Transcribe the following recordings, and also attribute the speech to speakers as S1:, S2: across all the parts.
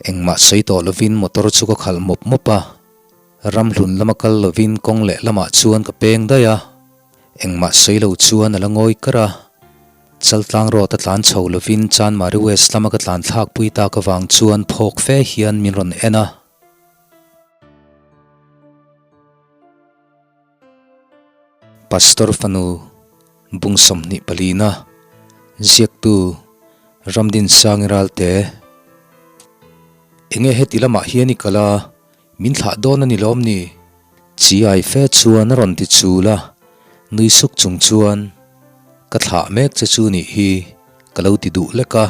S1: Engmah sawi tawh lovin motor chu ka khalh mawp mawp a, ramhlun lama kal lovin kawng leh lamah chuan ka peng daih a. Engmah sawi lo chuan a la ngawi kar a. Chaltlang road a tlan chho lovin Chanmari West lama ka tlan thlak pui tak avang chuan phawk fe hian min rawn en a. Pastor fanu bung 24 na ziaktu Ramdinsangi Ralte Enge heti lamah hian i kal a, min thlah dawn a ni lawm ni? Chiai fe chuan a rawn ti chul a, nui suk chung chuan ka thlah mek che chu nih hi ka lo ti duh lek a.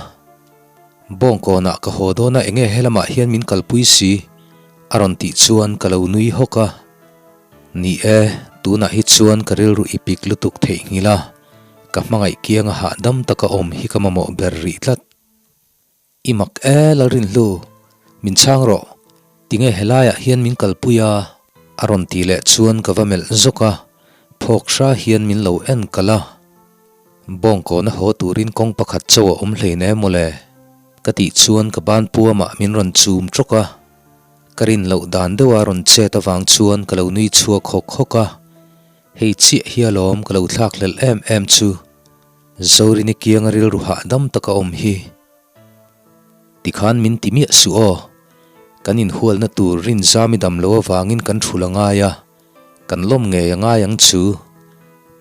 S1: Bawngkawnah ka haw dawn a enge helamah hian min kalpui si? a rawn tih chuan ka lo nui hawk a. Ni e, tunah hi chuan ka rilru i pik lutuk theihnghilh a, ka hmangaih kianga hahdam taka awm hi ka mamawh ber rih tlat. I mak e Lalrinhlu, min chhang rawh, tinge helaiah hian min kalpui a? A rawn tih leh chuan ka va melh zawk a, phawk hra hian min lo en kalh a. Bawngkawna haw turin kawng pakhat chauh a awm hlein em mawle? Ka tih chuan ka ban puamah min rawn chum tawk a. Ka rin loh dan deuha rawn chet avang chuan ka lo nui chhuak hawk hawk a, hei chiah hi alawm ka lo thlak hlelh em em chu. Zorini kianga rilru hahdam taka awm hi. Tikhan min ti miah suh aw. Kan inhualna tur rinzami dam lo avangin kan thul a ngai a, kan lawm ngei a ngai ang chu.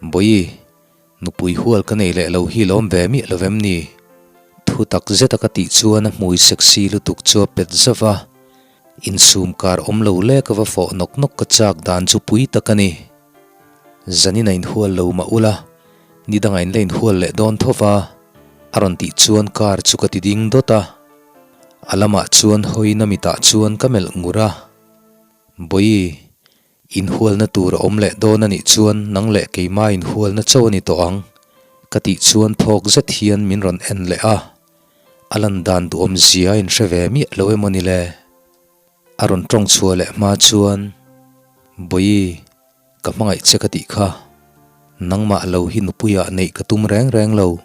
S1: Bawihi. Nupui hual ka nei leh lo hi lawm ve miah lo vem ni? Thu tak zeta ka tih chuan a hmui sexy lutuk chu a pet zauh a, insum kar awm lo lek a va fawh nawk nawk ka chak dan chu pui tak a ni. Zanin a inhual lo mah ula, ni dangah in la inhual leh dawn tho va, a rawn tih chuan car chu ka ti ding dawt a. A lamah chuan hawiin a mitah chuan ka melh ngur a, Bawihi, Inhualna tur a awm leh dawn a nih chuan nang leh keimah inhualna chauh a ni tawh ang, ka tih chuan phawk zet hian min rawn en leh a, a lan dan duhawm zia a inhre ve miah lo emaw ni le? A rawn tawng chhuah leh hma chuan, Bawihi, ka hmangaih che ka tih kha, nangmah lo hi nupuiah neih ka tum reng reng lo.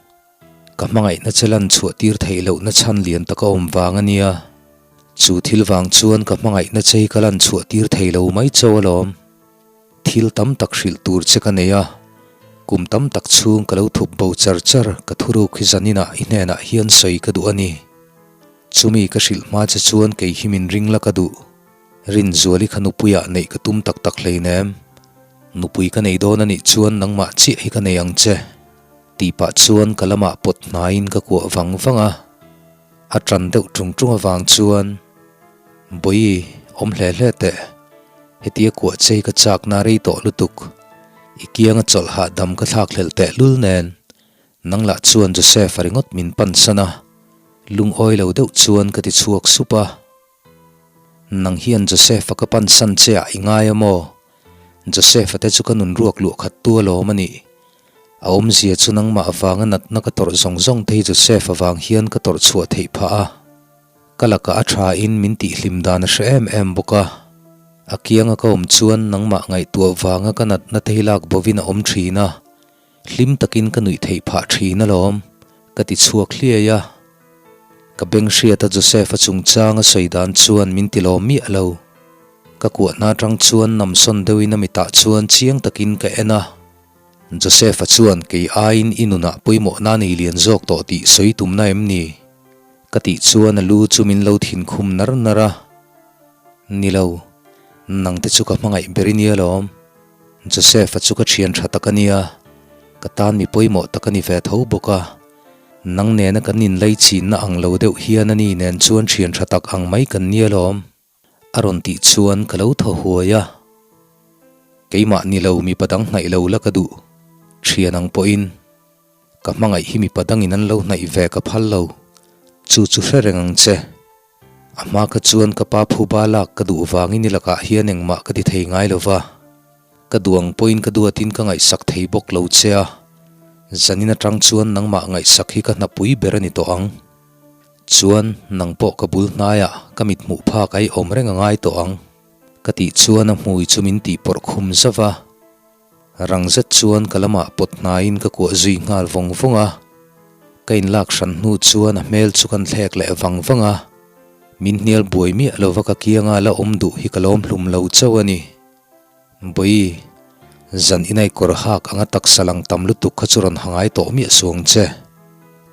S1: Ka hmangaihna che lan chhuah tir theih lohna chhan lian tak a awm vang a nia. Chu thil vang chuan ka hmangaihna che hi ka lan chhuah tir thei lo mai chauh alawm. Thil tam tak hrilh tur che ka nei a, kum tam tak chhung ka lo thup bo char char ka thuruk hi zaninah i hnenah hian sawi ka duh a ni. Chumi ka hrilh hma che chuan kei hi min ring la ka duh. Rinzuali kha nupuiah neih ka tum tak tak hleinem. Nupui ka nei dawn a nih chuan nangmah chiah hi ka nei ang che. Tih pah chuan ka lamah pawt hnaiin ka kuah vang vang a, a ṭan deuh ṭung ṭung avang chuan, Bawihi, awm hle hle teh, hetia kuah chei ka chakna rei tawh lutuk, i kianga chawlh hahdam ka thlak hlelh teh lul nen, nang lah chuan Joseph-a ringawt min pan san a, lungawi lo deuh chuan ka ti chhuak sup a. Nang hian Joseph-a ka pan san che ah i ngai a maw? Joseph-a te chu ka nun ruak luah khat tu alawm a nih. A awmzia chu nangmah avanga natna ka tawrh zawng zawng te hi Joseph avang hian ka tawrh chhuah theih phah a. Ka lakah a tha in min tihhlim dan a hre em em bawk a. A kianga ka awm chuan nangmah ngaihtuah vanga ka natna te hi lak bovin a awm thin a. Hlim takin ka nuih theih phah thin alawm, ka ti chhuak hliai a. Ka beng hriata Joseph-a chungchang a sawi dan chuan min ti lawm miah lo. Ka kuahna atang chuan namsawn deuhin a mitah chuan chiang takin ka en a. Joseph-a chuan kei aiin i nunah pawimawhna nei lian zawk tawh tih sawi tumna em ni? Ka tih chuan a lu chu min lo thinkhum nar nar a. Ni lo, nangte chu ka hmangaih ber i nia lawm. Joseph-a chu ka thian tha tak a nia, ka tan mi pawimawh tak a ni ve tho bawk a. Nang nena kan inlei chinna ang lo deuh hian a ni nen chuan thian tha tak ang mai kan nia lawm. A rawn tih chuan ka lo thaw huai a. Keimah ni lo mipa dang hnaih lo la ka duh, thian ang pawhin. Ka hmangaih hi mipa dangin an lo hnaih ve ka phal lo, chu chu hre reng ang che. A hma kha chuan ka pa phuba lak ka duh vangin i lakah hian engmah ka ti thei ngai lo va, ka duh ang pawhin ka duatin ka ngaihsak thei bawk lo che a, zanin atang chuan nangmah ngaihsak hi ka hnapui ber a ni tawh ang. Chuan nang pawh ka bul hnaiah ka mit hmuh phak a i awm reng a ngai tawh ang, ka tih chuan a hmui chu min tih pawrh khum zauh va. Rang zet chuan ka lamah pawt hnaiin ka kuah zui nghal vawng vawng a, ka inlak hran hnu chuan a hmel chu kan thlek leh vang vang a. Min hnial buai miah lova ka kianga la awm duh hi ka lawm hlum lo chauh a ni. Bawi, zan inai kawr hak anga taksa lang tam lutuk kha chu rawn ha ngai tawh miah suang che.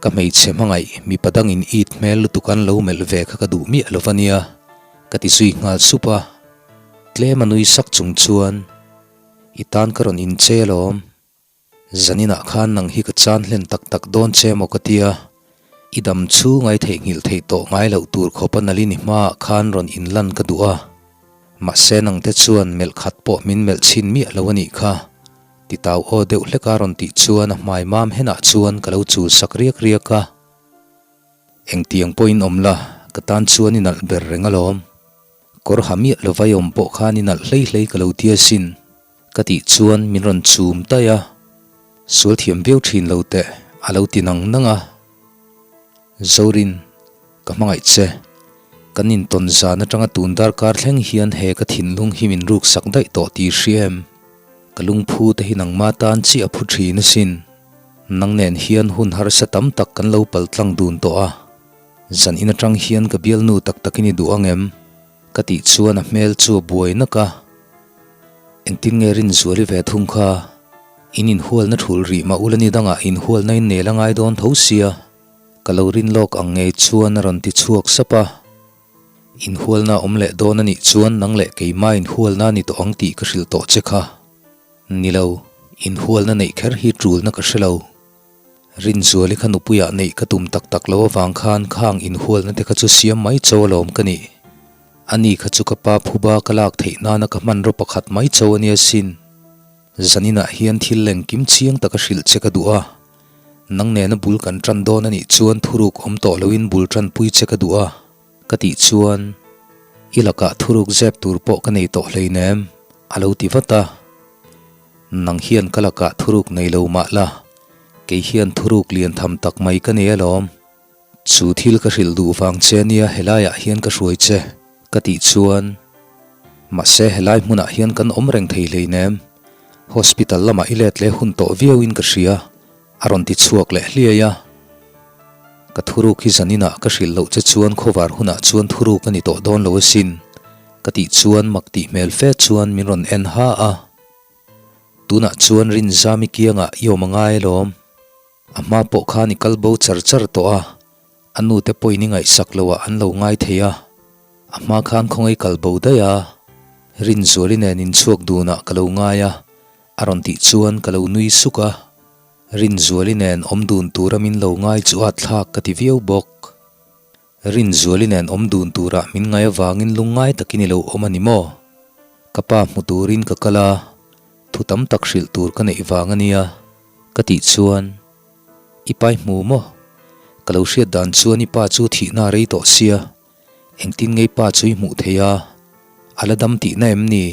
S1: Ka hmeichhe hmangaih mipa dangin it hmel lutuk an lo melh ve kha ka duh miah lo va nia, ka ti zui nghal sup a. Tlem a nui sak chung chuan, I tan ka rawn inchei alawm. Zaninah khan nang hi ka chan hlen tak tak dawn che maw ka tia, i dam chhung ai theihnghilh theih tawh ngai loh tur khawpa nalini hmaah khan rawn inlan ka duh a, mahse nangte chuan melh khat pawh min melh chhin miah lo a nih kha, ti tau aw deuh hleka rawn tih chuan a hmai mam henah chuan ka lo chul sak riak riak a. Engtiang pawhin awm la, ka tan chuan i nalh ber reng alawm. Kawr ha miah lova i awm pawh khan i nalh hlei hlei ka lo tia sin. Ka tih chuan min rawn chum taih a, sual thiam viau thin lo teh a lo ti nang nang a. Zorin, ka hmangaih che. Kan intawn zan atanga tun darkar thleng hian he ka thinlung hi min ruk sak daih tawh tih hria em? Ka lungphu te hi nangma tan chiah a phu thin asin. Nang nen hian hun harsa tam tak kan lo paltlang dun tawh a. Zan in atang hian ka bialnu tak takin i duh ang em? Ka tih chuan a hmel chu a buai nak a. Engtin nge Rinzuali ve thung kha? In inhualna thul rih mah ula ni dangah inhualna in nel a ngai dawn tho sia. Ka lo rin lawk ang ngei chuan a rawn ti chhuak sap a. Inhualna awm leh dawn a nih chuan nang leh keimah inhualna a ni tawh ang tih ka hrilh tawh che kha. Ni lo, inhualna neih kher hi tulna ka hre lo. Rinzuali kha nupuiah neih ka tum tak tak lo avang khan khang inhualna te kha chu siam mai cho alawm ka nih. Ani kha chu ka pa phuba ka lak theih nana ka hmanraw pakhat mai cho a nia sin. Zaninah hian thil lengkim chiang taka hrilh che ka duh a. Nang nena bul kan tan dawn a nih chuan thuruk awm tawh loin bul tanpui che ka duh a, ka tih chuan i lakah thuruk zep tur pawh ka nei tawh hleinem, a lo ti vat a. Nang hian ka lakah thuruk nei lo mah la, kei hian thuruk lian tham tak mai ka nei alawm. Chu thil ka hrilh duh vang che nia helaiah hian ka hruai che, ka tih chuan, Mahse helai hmunah hian kan awm reng thei hleinem, hospital lamah i let leh hun tawh viauin ka hria, a rawn ti chhuak leh hliai a. Ka thuruk hi zaninah ka hrilh loh che chuan khawvar hunah chuan thuruk a ni tawh dawn lo asin, ka tih chuan mak tih hmel fe chuan min rawn en ha a. Tunah chuan Rinzami kiangah i awm a ngai alawm. A hma pawh khan i kal bo char char tawh a, a nute pawhin i ngaihsak loh ah an lo ngai thei a. A hma khan khawngaih kal bo daih a, Rinzuali nen inchhuak dunah ka lo ngai a, a rawn tih chuan ka lo nui suk a. Rinzuali nen awm dun tura min lo ngai chu a thlak ka ti viau bawk. Rinzuali nen awm dun tura min ngai avangin lungngai takin i lo awm a ni maw? Ka pa hmu turin ka kal a, thu tam tak hrilh tur ka neih vang a nia, ka tih chuan, I pa i hmu maw? Ka lo hriat dan chuan i pa chu thihna a rei tawh sia, engtin nge i pa chu i hmuh thei a? A la dam tihna em ni?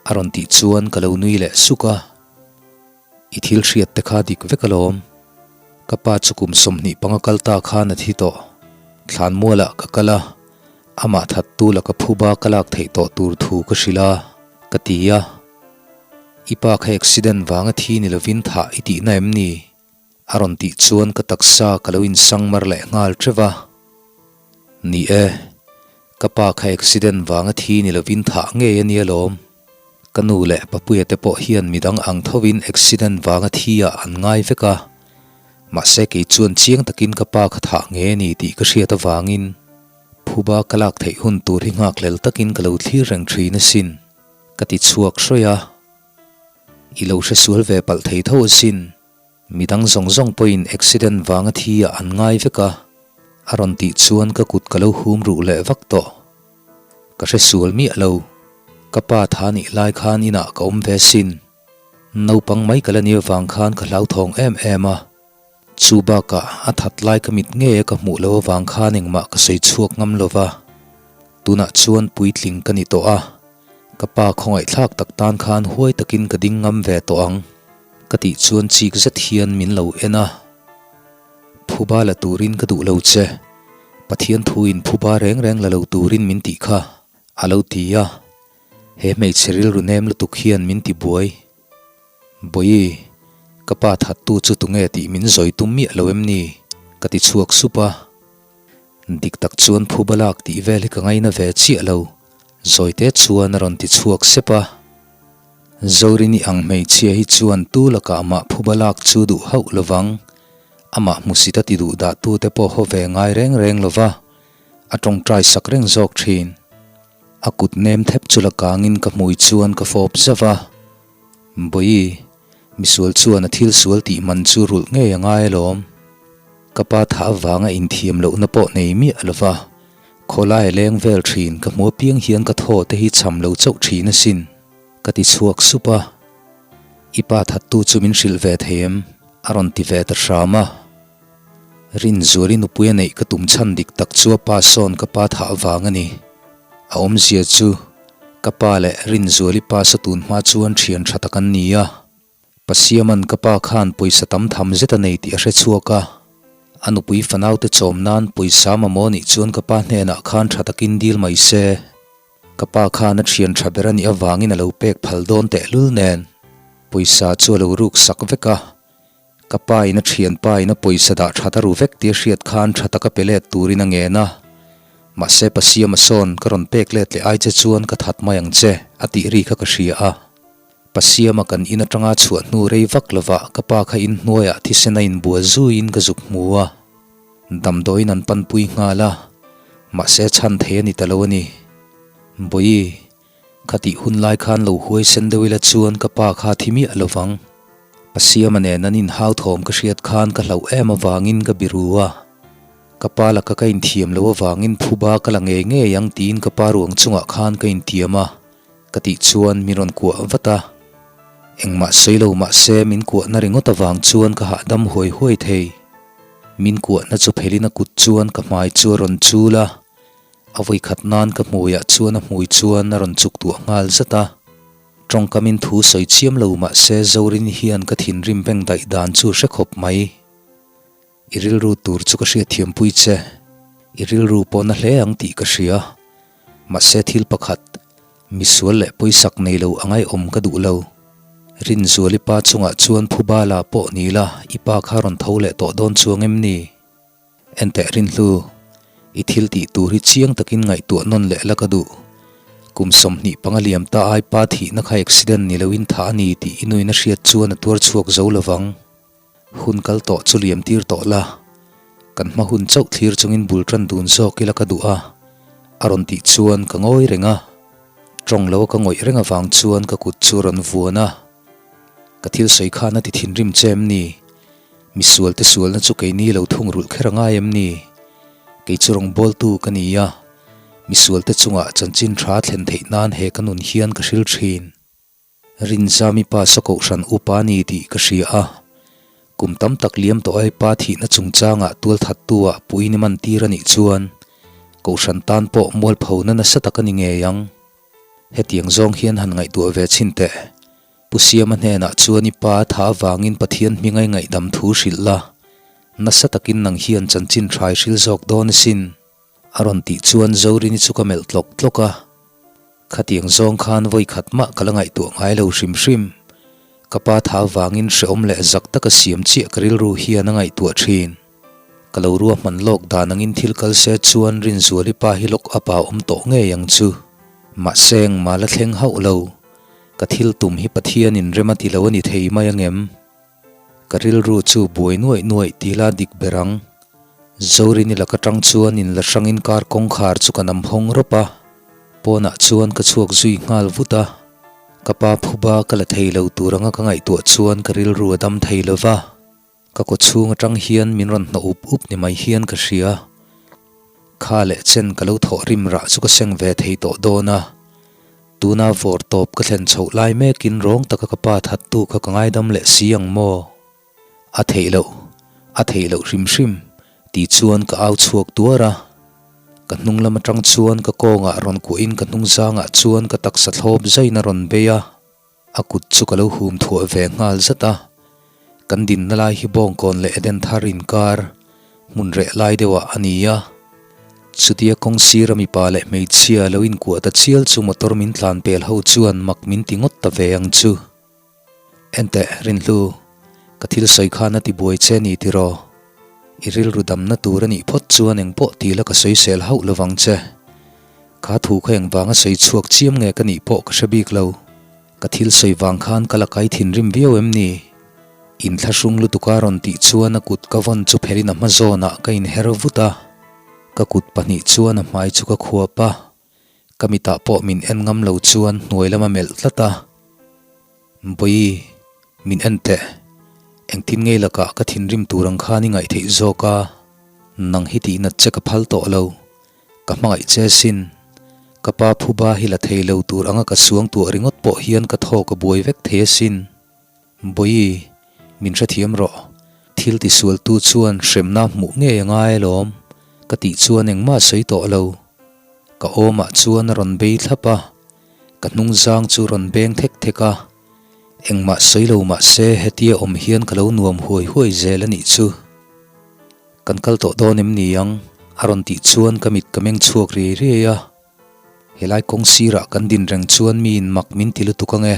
S1: A rawn tih chuan ka lo nui leh suk a. I thil hriat te kha dik vek alawm. Ka pa chu kum 25 kal ta khan a thi tawh. Thlanmualah ka kal a, amah thattu laka phuba ka lak theih tawh tur thu ka hrilh a, ka ti a. I pa kha accident vanga thi ni lovin thah i tihna em ni? A rawn tih chuan ka taksa ka lo insang mar leh nghal teuh a. Ni e, ka pa kha accident vanga thi ni lovin thah ngei a nia lawm. Ka nu leh Papuia te pawh hian midang ang thovin accident vanga thi ah an ngai vek a, mahse kei chuan chiang takin ka pa kha thah nge a ni tih ka hriat avangin phuba ka lak theih hun tur hi nghakhlel takin ka lo thlir reng thin asin, ka ti chhuak hrawih a. I lo hresual ve palh thei tho asin. Midang zawng zawng pawhin accident vanga thi ah an ngai vek a, a rawn tih chuan ka kut ka lo hum ruh leh vak tawh. Ka hre sual miah lo, ka pa tha nih lai khan inah ka awm ve sin. Naupang mai ka la nia vang khan ka hlauthawng em em a, chu bakah a that lai ka mit ngei a ka hmuh loh avang khan engmah ka sawi chhuak ngam lo va. Tunah chuan puitling ka ni tawh a, ka pa khawngaihthlak tak tan khan huai takin ka ding ngam ve tawh ang. Ka tih chuan chik zet hian min lo en a, Phuba la turin ka duh lo che, Pathian thuin phuba reng reng la lo turin min tih kha, a lo ti a, he hmeichhe rilru nem lutuk hian min ti buai. Bawihi, ka pa thattu chu tunge tih min zawi tum miah lo em ni? ka ti chhuak sup a. Dik tak chuan phuba lak tih vel hi ka ngaina ve chiah lo, Zawite chuan a rawn ti chhuak sep a. Zorini ang hmeichhia hi chuan tu lakah mah phuba lak chu duh hauh lovang, amah hmusit a ti duh dah tute pawh haw ve ngai reng reng lova, a tawngtai sak reng zawk thin. A kut nem thep chu la kangin ka hmui chuan ka fawp zauh a. Bawi, misual chuan a thil sual tih man chu rulh ngei a ngai alawm. Ka pa thah avanga inthiam lohna pawh nei miah lo va, khawlai a leng vel thin ka hmu apiang hian ka thaw te hi cham lo chauh thin asin, ka ti chhuak sup a. I pa thattu chu min hrilh ve thei em? a rawn ti ve ta hram a. Rinzuali nupui a neih ka tum chhan dik tak chu a pa sawn ka pa thah vang a ni. A awmzia chu ka pa leh Rinzuali pa sa tun hma chuan thian tha tak an ni a. Pasiaman ka pa khan pawisa tam tham zet a nei tih a hre chhuak a. A nupui fanaute chawm nan pawisa mamawh nih chuan ka pa hnenah khan tha takin dil mai se. Ka pa khan a thian tha ber a nih avangin a lo pek phal dawn tehlul nen pawisa chu a lo ruk sak vek a. Ka pa in a thianpa in a pawisa dah that a ru vek tih a hriat khan tha taka pe let turin a ngen a. Mahse Pasiama sawn ka rawn pek let leh ai che chuan ka that mai ang che a tih ri kha ka hria a. Pasiama kan in atanga chhuah hnu rei vak lovah ka pa kha in hnuaiah thisen a inbual zuiin ka zuk hmu a. Damdawiin an panpui nghal a. Mahse chhan thei a ni ta lo a ni. Bawi. Khatih hun lai khan lo huai sen deuh ila chuan ka pa kha thi miah lo vang. Pasiama nen an inhau thawm ka hriat khan ka hlauh em avangin ka biru a. Ka pa laka ka inthiam loh avangin phuba ka la ngei ngei ang tiin ka pa ruang chungah khan ka intiam a, ka tih chuan min rawn kuah vat a. Engmah sawi lo mahse min kuahna ringawt avang chuan ka hahdam huai huai thei. Min kuahna chu phelin a kut chuan ka hmai chu a rawn chul a. A vawikhat nan ka hmuiah chuan a hmui chuan a rawn chuk tuah nghal zat a. Tawngkamin thu sawi chiam lo mah se Zorin hian ka thinrim beng daih dan chu hre khawp mai. I rilru tur chu ka hriatthiampui che. I rilru pawh na hle ang tih ka hria. Mahse thil pakhat, misual leh pawisak nei lo a ngaihawm ka duh lo. Rinzuali pa chungah chuan Phubala pawh ni la i pa kha rawn tho leh tawh dawn chuang em ni? Enteh Rinhlu, i thil tih tur hi chiang takin ngaihtuah nawn leh la ka duh. Kum 25 liam ta ai pa thihna kha accident ni loin thah a ni tih i nuin a hriat chuan a tuar chhuak zo lovang. Hun kal tawh chu liam tir tawh la. Kan hma hun chauh thlir chungin bul tan dun zawk ila ka duh a, a rawn tih chuan ka ngawi reng a. Tawng lo a ka ngawih reng avang chuan ka kut chu a rawn vuan a. Ka thil sawi khan a ti thinrim che em ni? Misualte sualna chu keini lo thungrulh kher a ngai em ni? Kei chu rawngbawltu ka ni a, misualte chungah chanchin tha thlen theih nan he ka nun hian ka hril thin. Rinzami pa saw kohhran upa ni tih ka hria a, kum tam tak liam tawh ai pa thihna chungchangah tualthattu ah puin i man tir a nih chuan kohhran tan pawh mualphona nasa tak a ni ngei ang. Hetiang zawng hian han ngaihtuah ve chhin teh. Pu Siama hnenah chuan i pa a tha avangin Pathian hminga i ngaihdam thu hrilh la, nasa takin nang hian chanchin hrai hril zawk dawn asin, a rawn tih chuan Zorini chu ka melh tlawk tlawk a. Khatiang zawng khan vawi khat mah ka la ngaihtuah ngai lo hrim hrim. Ka pa tha avangin hrehawm leh zak taka siam chiah ka rilru hian a ngaihtuah thin. Ka lo ruahman lawk dan angin thil kal se chuan Rinzuali pa hi lock up ah awm tawh ngei ang chu. Mahse engmah la thleng hauh lo. Ka thil tum hi Pathianin rem a ti lo a ni thei mai angem? Ka rilru chu buai nuaih nuaih ti la dik ber ang. Zorini laka tang chuan in la hrangin kar kawngkhar chu ka nam hawng rawp a, pawnah chuan ka chhuak zui nghal vut a. Ka pa phuba ka la thei lo tur anga ka ngaihtuah chuan ka rilru a dam thei lo va. Ka kaw chhung atang hian min rawn hnawh up up ni mai hian ka hria. Kha leh chen ka lo thawh rim rah chu ka seng ve thei tawh dawn a. Tuna vawr tawp ka thlen chhoh lai mekin rawng taka ka pa thattu kha ka ngaidam leh si ang maw? A theih loh, a theih loh hrim hrim, ti chuan ka au chhuak tuar a. Ka hnung lam atang chuan ka kawngah rawn kuahin ka hnung zangah chuan ka taksa thlawp zaiin a rawn bei a. A kut chu ka lo hum thuah ve nghal zat a, kan dinna lai hi Bawngkawn leh Edenthar inkar hmun reh lai deuhah a ni a. Chutia kawng sira mipa leh hmeichhia lo inkuah ta chial chu motor min tlan pel ho chuan mak min ti ngawt ta ve ang chu. Enteh, Rinhlu, ka thil sawi khan a ti buai che ni tiraw? I rilru damna tur a nih phawt chuan engpawh ti la ka sawisel hauh lovang che. Kha thu kha engvanga sawi chhuak chiam nge ka nih pawh ka hre bik lo. Ka thil sawi vang khan ka la kai thinrim viau em ni? Inthlahrung lutuka rawn tih chuan a kut ka vawn chu phelhin a hma zawnah ka inher vut a. Ka kut pahnih chuan a hmai chu ka khuap a. Ka mitah pawh min en ngam lo chuan hnuai lama melh tlat a. Bawi, min en teh. Engtin ngei lakah ka thinrim tur ang khan i ngaih theih zawk a, nang hi tihnat che ka phal tawh lo. Ka hmangaih che sin. Ka pa phuba hi la thei lo tur anga ka suang tuah ringawt pawh hian ka thaw ka buai vek thei asin. Bawi, min hrethiam rawh. Thil tisualtu chuan hremna hmuh ngei a ngai alawm, ka tih chuan engmah sawi tawh lo. Ka awmah chuan a rawn bei thlap a, ka hnungzang chu rawn beng thek thek a. Engmah sawi lo mah se hetia awm hian ka lo nuam huai huai zel a nih chu. Kan kal tawh dawn em ni ang? a rawn tih chuan ka mit ka meng chhuak riai riai a. Helai kawng sirah kan din reng chuan miin mak min ti lutuk ange.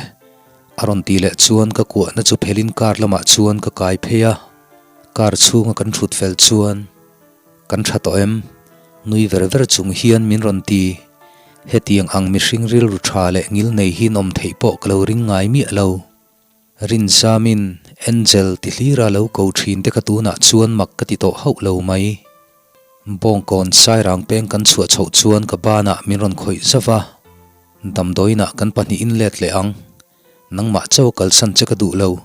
S1: A rawn tih leh chuan ka kuahna chu phelin car lamah chuan ka kai phei a. Car chhunga kan thut fel chuan, Kan tha tawh em? Nui ver ver chung hian min rawn ti. Hetiang ang mihring rilru tha leh ngil nei hi nawm theih pawh ka lo ring ngai miah lo. Rinzamin Angel ti hlira lo ko thin te kha tunah chuan mak ka ti tawh hauh lo mai. Bawngkawn Sairang peng kan chhuah chhoh chuan ka banah min rawn khawih zauh a, Damdawiinah kan pahnihin let leh ang, nangmah chauh kalsan che ka duh lo,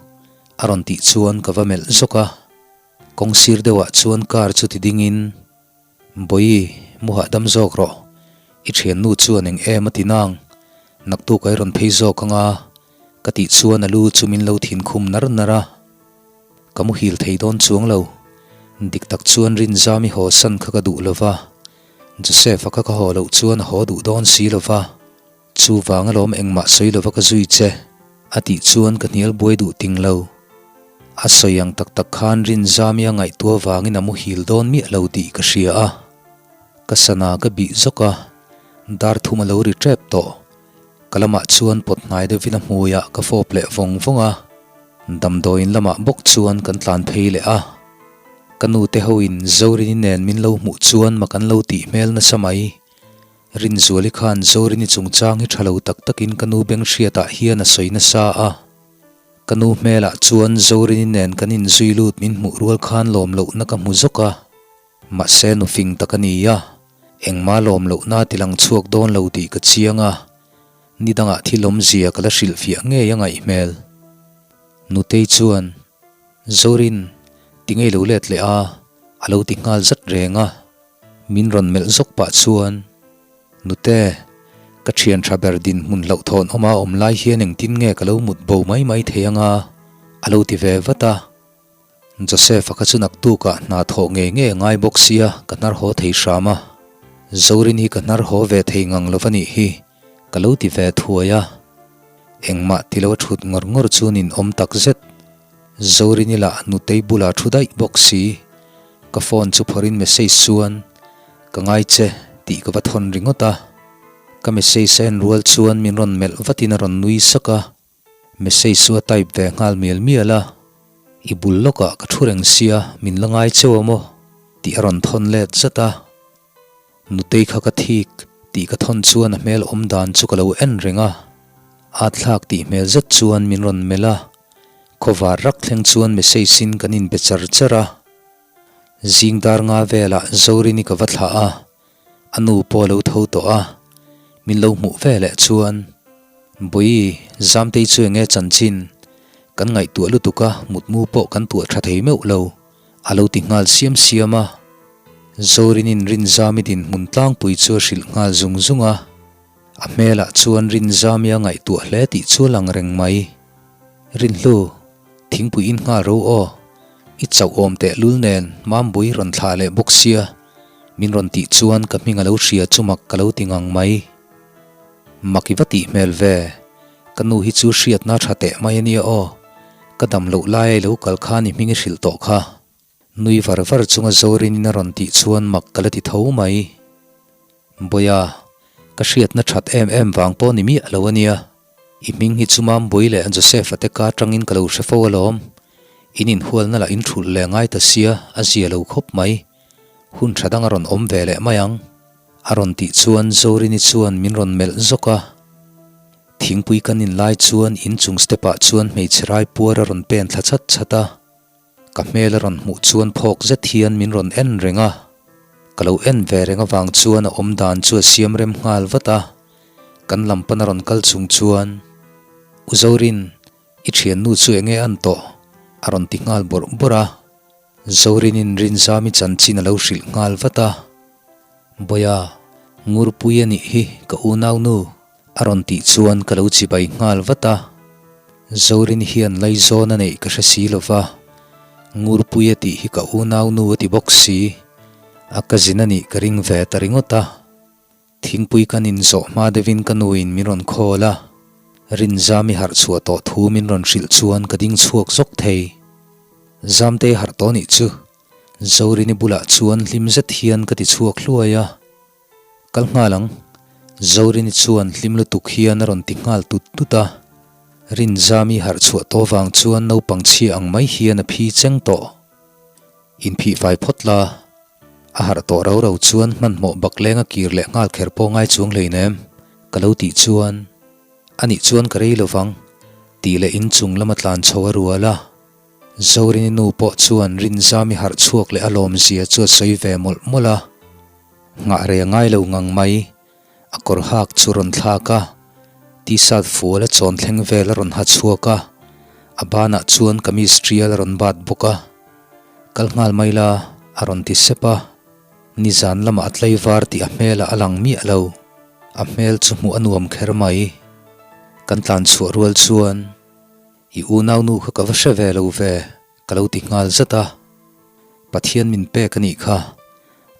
S1: a rawn tih chuan ka va melh zawk a. Kawng sir deuhah chuan car chu ti dingin, Bawi, mu hahdam zawk rawh. I thiannu chuan eng em a ti nang? Naktuk a i rawn phei zawk anga? Ka tih chuan a lu chu min lo thin khum nar nar a. Ka muhil thei dawn chuang lo. Dik tak chuan Rinzami haw san kha ka duh lo va. Joseph-a kha ka haw loh chuan a haw duh dawn si lo va. Chuvang alawm engmah sawi lova ka zui che, a tih chuan ka hnial buai duh ting lo. A sawi ang tak tak khan Rinzamia ngaihtuah vangin a muhil dawn miah lo tih ka hria a. Ka sana ka bih zawk a, dar thum a lo ri tep tawh. Ka lamah chuan pawt hnai deuhin a hmuiah ka fawp leh vawng vawng a, damdawiin lamah bawk chuan kan tlan phei leh a. Ka nute hoin Zorini nen min lo hmuh chuan mak an lo tih hmel nasa mai. Rinzuali khan Zorini chungchang hi tha lo tak takin ka nu beng hriatah hian a sawi nasa a. Ka nu hmelah chuan Zorini nen kan inzui lut min hmuh rual khan lawm lohna ka hmu zawk a. Mahse nu fing tak a ni a, engmah lawm lohna ti lang chhuak dawn lo tih ka chiang a, ni dangah thil awmzia ka la hrilhfiah ngei a ngaih hmel. Nutei chuan, Zorin, ti ngei lo let leh a, a lo ti nghal zat reng a. Min rawn melh zawk pah chuan, Nute, ka thian tha ber dinhmun hlauhthawn awma awm lai hian engtin nge ka lo mut bo mai mai thei anga? a lo ti ve vat a. Joseph-a kha chu naktukah hna thawh ngei ngei a ngai bawk sia, ka hnar haw thei hram a. Zorin hi ka hnar haw ve thei ngang lo va nih hi, ka lo ti ve thuai a. Engmah ti lo a thut ngawr ngawr chu nin awm tak zet. Zorini lah nutei bulah thu daih bawk si. Ka phone chu phawrhin message chuan, Ka ngai che, tih ka va thawn ringawt a. Ka message a en rual chuan min rawn melh vatin a rawn nui sak a. Message chu a type ve nghal mial mial a. I bul lawkah ka thu reng sia, min la ngai cheu a maw? tih a rawn thawn let zat a. Nutei kha ka thik tih ka thawn chuan a hmel awm dan chu ka lo en reng a, at thlak tih hmel zet chuan min rawn melh a, khawvar rak thleng chuan message in kan inbe char char a. Zing dar nga velah Zorini ka va thlah a, a nu pawh a lo tho tawh a, min lo hmuh ve leh chuan, Bawi, Zamtei chu enge chanchin? Kan ngaihtuah lutuk a, mutmu pawh kan tuah tha thei meuh lo. A lo ti nghal siam siam a, Zorinin Rinzami dinhmun tlangpui chu a hrilh nghal zung zung a, a hmelah chuan Rinzami a ngaihtuah hle tih chu a lang reng mai. Rinhlu, thingpui in nghal ro aw, i chauh awm teh lul nen Mambui rawn thlah leh bawk sia, min rawn tih chuan ka hming a lo hria chu mak ka lo ti ngang mai. Mak i va tih hmel ve, ka nu hi chu hriatna tha teh mai a nia aw. Ka dam loh laia i lo kal khan i hming i hrilh tawh kha. Nui var var chunga Zorinin a rawn tih chuan mak ka la ti tho mai. Bawiha, ka hriatna that em em vang pawh ni miah lo a nia. I hming hi chu Mambui leh Joseph-a te ka atangin ka lo hre fo alawm. In inhualna lah in thulh leh ngai ta sia, a zia lo khawp mai. Hun tha dang a rawn awm ve leh mai ang. A rawn tih chuan Zorini chuan min rawn melh zawk a. Thingpui kan in lai chuan inchung step ah chuan hmeichhe rai puar a rawn pen thla chat chat a. Ka hmel a rawn hmuh chuan phawk zet hian min rawn en reng a. Ka lo en ve reng avang chuan a awm dan chu a siam rem nghal vat a. Kan lam pan a rawn kal chung chuan, U Zorin, i thiannu chu enge an tawh? a rawn ti nghal bawrh bawrh a. Zorinin Rinzami chanchin a lo hrilh nghal vat a. Bawia, Ngurpui a nih hi ka unaunu, a rawn tih chuan ka lo chibai nghal vat a. Zorin hian laizawn a neih ka hre si lo va, Ngurpui a tih hi ka unaunu a ti bawk si, a cousin a nih ka ring ve ta ringawt a. Thingpui kan inzawh hma deuhin ka nuin min rawn call a, Rinzami harh chhuah tawh thu min rawn hrilh chuan ka ding chhuak zawk thei. Zamtei harh tawh nih chu Zorini bulah chuan hlim zet hian ka ti chhuak hluai a, Kal nghal ang. Zorini chuan hlim lutuk hian a rawn ti nghal tut tut a. Rinzami harh chhuah tawh vang chuan naupang chhia ang mai hian a phi cheng tawh. Inphih fai phawt la. A harh tawh ro ro chuan hmanhmawh bakleng a kir leh nghal kher pawh ngai chuang hleinem ka lo tih chuan anih chuan ka rei lovang tih leh inchung lama tlan chho a rual a. Zorini nu pawh chuan Rinzami harh chhuak leh a lawmzia chu a sawi ve mawlh mawlh a. Nghah rei a ngai lo ngang mai, a kawr hak chu rawn thlak a, t-shirt fual a chawn thleng vel a rawn ha chhuak a, a banah chuan kamis tial a rawn bat bawk a. Kal nghal mai la, a rawn ti sep a. Nizan lamah a tlaivar tih a hmelah a lang miah lo. A hmel chu hmuh a nuam kher mai. Kan tlan chhuah rual chuan. I unaunu kha ka va hre ve lo ve, ka lo ti nghal zat a. Pathian min pek a nih kha.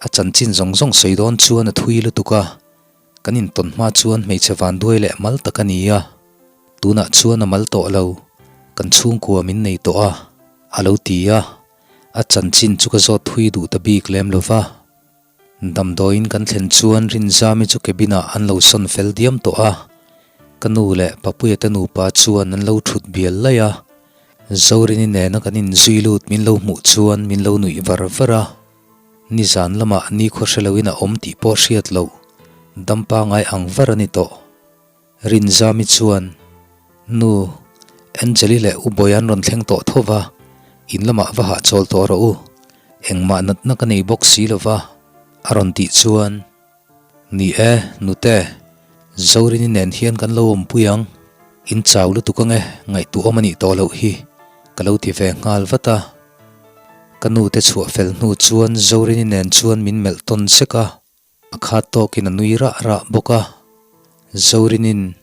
S1: A chanchin zawng zawng sawi dawn chuan a thui lutuk a. Kan intawn hma chuan hmeichhe vanduai leh mal tak a ni a. Tunah chuan a mal tawh lo, kan chhungkua min nei tawh a, a lo ti a. A chanchin chu ka zawt thui duh ta bik lem lo va. Damdawiin kan thlen chuan Rinzami chu cabin ah an lo sawn fel diam tawh a, ka nu leh Papuia te nupa chuan an lo thut bial laih a, Zorini nena kan inzui lut min lo hmuh chuan min lo nuih var var a, nizan lamah nikhua hre loin a awm tih pawh hriat loh dam pangai ang var a ni tawh. Rinzami chuan, Nu, Angeli leh U Bawi an rawn thleng tawh tho va, in lamah va hahchawl tawh rawh u. Engmah natna ka nei bawk si lo va, a rawn tih chuan, Ni e, nute, Zorini nen hian kan lo awmpui ang. In chau lutuk ange, ngaihtuahawm a nih tawh loh hi, ka lo ti ve nghal vat a. Ka nute chhuah fel hnu chuan Zorini nen chuan min melh tawn sek a. A khat tawkin a nui rah rah bawk a, Zorinin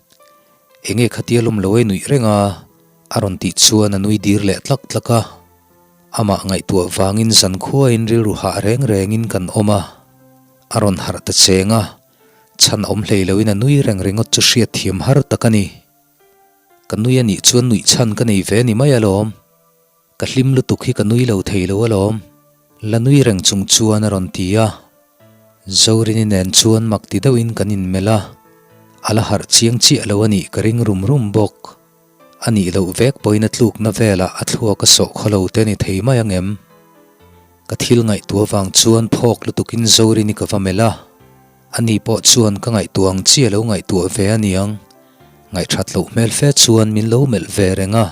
S1: enge khatia lawm lo e nuih reng a a rawn tih chuan a nui dir leh tlak tlak a. Amah ngaihtuah vangin zankhuain rilru hah reng rengin kan awm a, a rawn harh ta cheng a, chhan awm hlei loin a nui reng ringawt chu hriatthiam har tak a ni. Ka nui a nih chuan nuih chhan ka nei ve ni mai alawm. Ka hlim lutuk hi ka nui lo thei lo alawm, la nui reng chung chuan a rawn ti a. Zorini nen chuan mak ti deuhin kan inmelh a, a la harh chiang chiah lo a nih ka ring rum rum bawk. A nih loh vek pawhin a tlukna velah a thluak a sawh khaw lo te ni thei mai ang em? Ka thil ngaihtuah vang chuan phawk lutukin Zorini ka va melh a, ani pawh chuan ka ngaihtuah ang chi a lo ngaihtuah ve a niang, ngaihthat loh hmel fe chuan min lo melh ve reng a.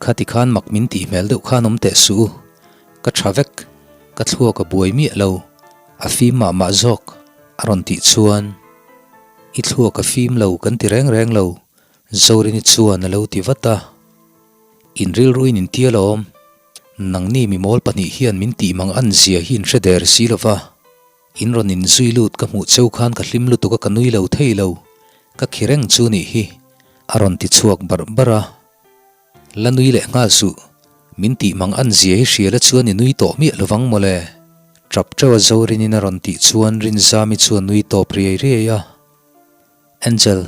S1: Khati khan mak min tih hmel deuh khan awm teh suh u. Ka tha vek, ka thluak a buai miah lo, a fim mah mah zawk, a rawn tih chuan, I thluak a fim lo kan ti reng reng lo, Zorini chuan a lo ti vat a. In rilruin in ti alawm, nangni mi mawl pahnih hian min tih mang an zia hi in hre der si lo va. In rawn inzui lut ka hmuh cheu khan ka hlim lutuk a ka nui lo thei lo, ka khi reng chu nih hi, a rawn ti chhuak barh barh a. La nui leh nghal suh, min tih mang an zia hi hria la chuan i nui tawh miah lovang mawle, tap teuh a Zorinin a rawn tih chuan Rinzami chu a nui tawp riai riai a. Angel,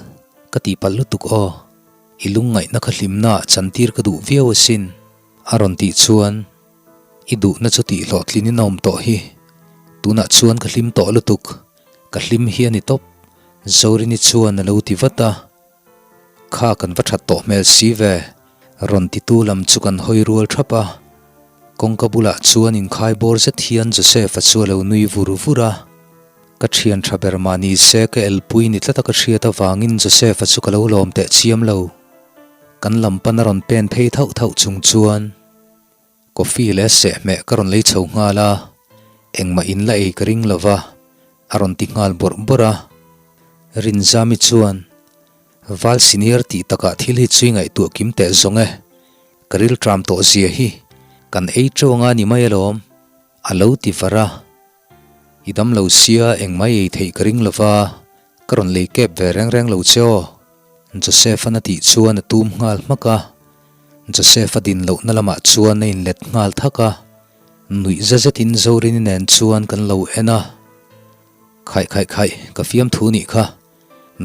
S1: ka tihpalh lutuk aw, i lungngaihna kha hlimnaah chantir ka duh viau asin, a rawn tih chuan. I duhna chu tih hlawhtlin in a awm tawh hi. Tunah chuan ka hlim tawh lutuk. Ka hlim hi a ni tawp. Zorini chuan a lo ti vat a. Kha kan va that tawh hmel si ve. Rawn titu lam chu kan hawi rual thap a, kawngka bulah chuan inkhai bawr zet hian Joseph-a chu a lo nui vur vur a. Ka thian tha ber mah ni se ka elpui ni tlata ka hriat avangin Joseph-a chu ka lo lawm teh chiam lo. Kan lam pan a rawn pen phei thauh thauh chung chuan Coffee leh sehhmeh ka rawn lei chho nghal a, engmah in la ei ka ring lo va, a rawn ti nghal bawrh bawrh a. Rinzami chuan, Val senior tih takah thil hi chu i ngaihtuah kim teh zawng e, ka rilṭam tawh zia hi kan ei ṭeuh anga ni mai alawm, a lo ti var a. I dam lo sia engmah i ei theih ka ring lo va, ka rawn lei kep ve reng reng lo che aw. Joseph-an a tih chuan a tum nghal hmak a, Joseph-a din lohna lamah chuan a inlet nghal thak a, nuih za zetin Zorini nen chuan kan lo en a. Khaih khaih khaih, ka fiamthu nih kha,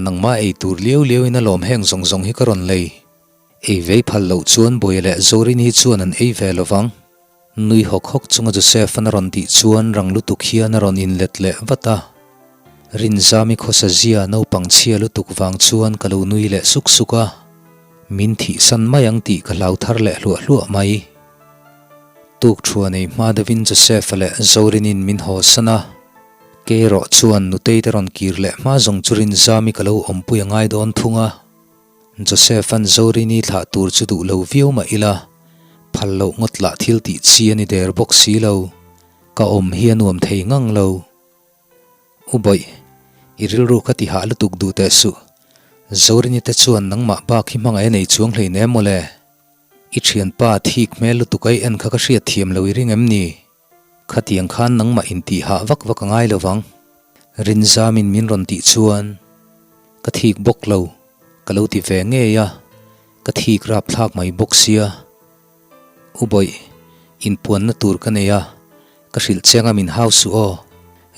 S1: nangmah ei tur liau liauin a lawm heng zawng zawng hi ka rawn lei. Ei vei phal loh chuan Bawia leh Zorini chuan an ei ve lovang. Nui hawk hawk chunga Joseph-an a rawn tih chuan rang lutuk hian a rawn inlet leh vat a. Rinzami khawsa zia naupang chhia lutuk vang chuan ka lo nui leh suk suk a. Min thihsan mai ang tih ka hlau thar leh hluah hluah mai. Tuk thua nei hma deuhin Joseph-a leh Zorinin min haw san a. Kei erawh chuan Nutei te rawn kir leh hma zawng chu Rinzami ka lo awmpui a ngai dawn thung a. Joseph-a'n Zorini thlah tur chu duh lo viau mah ila, phal loh ngawt lah thil tih chi a ni der bawk si lo, ka awm hi a nuam thei ngang lo. U Bawih, i rilru kha ti hah lutuk duh teh suh. Zorini te chuan nangmah bak hi hmangaih a nei chuang hleinem mawle. I thianpa thik hmel lutuk ai en kha ka hriat thiam lo i ring em ni? Khatiang khan nangmah intih hah vak vak a ngai lo vang. Rinzamin min rawn tih chuan ka thik bawk lo, ka lo ti ve ngei a, ka thik rap thlak mai bawk sia. U Bawih, inpuanna tur ka nei a, ka hrilh chiang a min hau suh aw.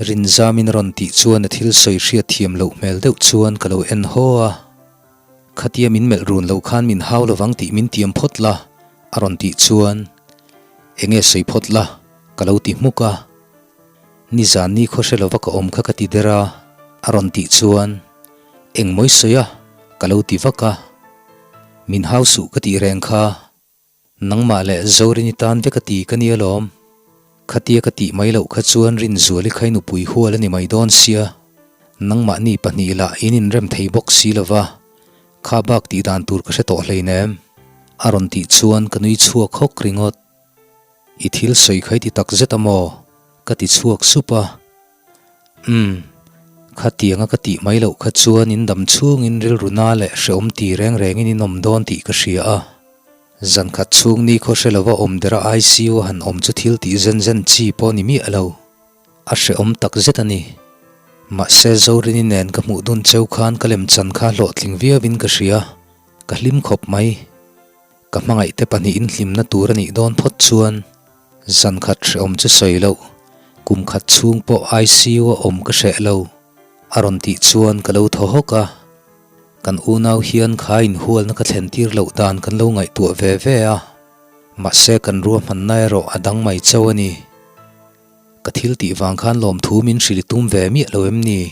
S1: Rinzamin a rawn tih chuan a thil sawi hriat thiam loh hmel deuh chuan ka lo en haw a. Khatia min melh run lo khan min hau lovang tih min tiam phawt la, a rawn tih chuan, Enge sawi phawt la, ka lo ti hmuk a. Nizan ni khaw hre lova ka awm kha ka ti der a, a rawn tih chuan, Engmawi sawi a, ka lo ti vak a. Min hau suh ka tih reng kha. Nangmah leh Zorini tan vek a ti ka ni alawm. Khatia ka tih mai loh kha chuan Rinzuali kha i nupui hual a ni mai dawn sia. Nangmahni pahnih lah in inrem thei bawk si lo va, kha bak tih dan tur ka hre tawh hleinem. A rawn tih chuan ka nui chhuak hawk ringawt. I thil sawi kha i ti tak zet a maw? Ka ti chhuak sup a. Umm, khatianga ka tih mai loh kha chuan in dam chhungin rilru na leh hrehawm ti reng rengin in awm dawn tih ka hria a. Zan khat chhung ni khaw hre lova awm dera ICU a han awm chu thil tih zen zen chi pawh ni miah lo. A hrehawm tak zet a ni. Mahse Zorini nen ka hmuh dun cheu khan ka lemchan kha hlawhtling viauin ka hria. Ka hlim khawp mai. Ka hmangaihte pahnihin hlimna tur a nih dawn phawt chuan zan khat hrehawm chu sawi loh, kum khat chhung pawh ICU a awm ka hreh lo, a rawn tih chuan ka lo thaw hawk a. Kan unau hian kha inhualna ka thlen tir loh dan kan lo ngaihtuah ve ve a, mahse kan ruahmanna erawh a dang mai chauh a ni. Ka thil tih vang khan lawmthu min hrilh i tum ve miah lo em ni?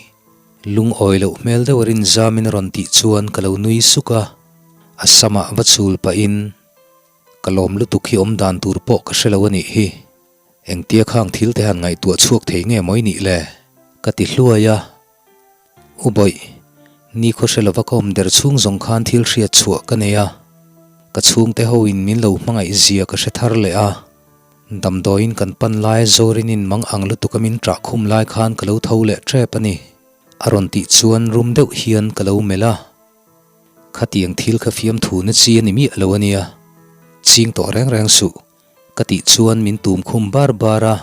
S1: Lungawi loh hmel deuh a rinzamin a rawn tih chuan ka lo nui suk a. A samah va chul pahin, Ka lawm lutuk hi awm dan tur pawh ka hre lo a nih hi. Engtia khang thil te han ngaihtuah chhuak thei nge maw i nih le? Ka ti hluai a. U Bawih, ni khaw hre lova ka awm der chhung zawng khan thil hriat chhuah ka nei a. Ka chhungte hoin min lo hmangaih zia ka hre thar leh a. Damdawiin kan pan laia Zorinin mang ang lutuk a min ṭah khum lai khan ka lo tho leh ṭep a ni. A rawn tih chuan rum deuh hian ka lo melh a. Khatiang thil kha fiamthu na chi a ni miah lo a nia, ching tawh reng reng suh, ka tih chuan min tum khum bar bar a.